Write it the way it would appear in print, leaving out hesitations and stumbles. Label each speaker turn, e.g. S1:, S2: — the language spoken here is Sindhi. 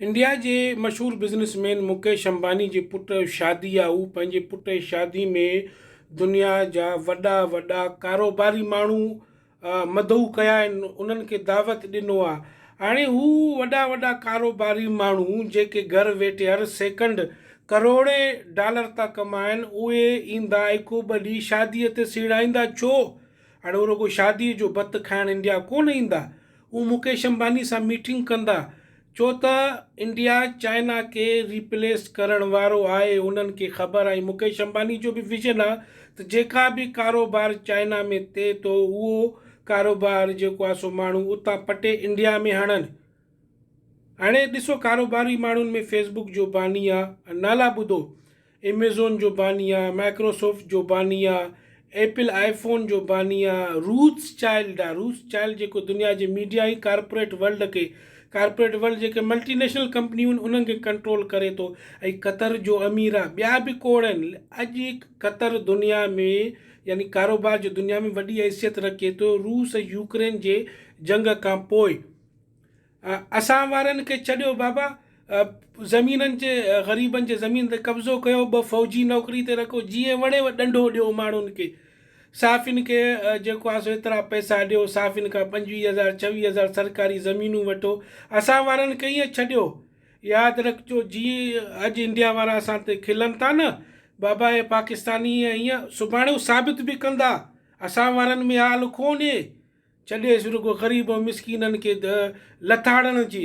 S1: انڊيا جي مشهور بزنس مين مڪيش امباني جي پٽ جو شادي آ هو پنهنجي پٽ جي شادي ۾ دنيا جا وڏا وڏا ڪاروباري ماڻهو مدعو ڪيا آهن انهن کي دعوت ڏنو آ هاڻي هو وڏا وڏا ڪاروباري ماڻهو جيڪي گهر ويٺي هر سيڪنڊ ڪروڙين ڊالر ٿا ڪمائن اهي ايندا هڪ ٻه ڏينهن شادي تي سيڙائيندا ڇو هاڻي هو رڳو شادي جو ڀت کائڻ انڊيا ڪونه ايندا هو مڪيش امباني سان ميٽنگ ڪندا ڇو ته انڊيا چائنا کي ريپليس ڪرڻ وارو آهي انهن کي خبر آهي مڪيش امباني جو به ويزن آهي ته جيڪا به ڪاروبار چائنا ۾ ٿئي ٿو اهو ڪاروبار جيڪو آهي سو ماڻهو اتان پٽي انڊيا ۾ هڻن هاڻي ڏسو ڪاروباري ماڻهن ۾ فيسبوڪ جو باني آهي نالا ٻڌو ايميزون جو باني آ، مائڪروسوفٽ جو باني آ، ايپل آئي فون جو باني آ، روٿس چائلڊ آ، روٿس چائلڊ جيڪو دنيا جي ميڊيا ۽ ڪارپوريٽ ورلڊ کي ڪارپوريٽ ورلڊ جيڪي ملٽي نيشنل ڪمپنيون آهن انهن کي ڪنٽرول ڪري ٿو ۽ قطر جو امير آ، ٻيا به کوڙ آهن اڄ قطر دنيا ۾ يعني ڪاروبار جي دنيا ۾ وڏي حيثيت رکي ٿو روس ۽ يوڪرين جي جنگ کان پوء. اسان وارن کي ڇڏيو بابا زمينن جي غريبن جي زمين تي قبضو ڪيو ٻه فوجي نوڪري تي رکو جيئن وڻيو ڏنڊو ڏيو ماڻهن کي صحافين کي جيڪو آهي سو ايترا پئسا ڏيو صحافين کان 25000 26000 سرڪاري زمينون وٺو اسان وارن کي ائين ڇڏيو ياد رکجو جيئن اڄ انڊيا وارا اسان تي کلن ٿا نه بابا هي پاڪستاني ائين سڀاڻي ثابت به ڪندا اسان وارن ۾ حال ڪونهي ڇڏيس رڳو غريب ۽ مسڪينن کي لٿاڙڻ جي.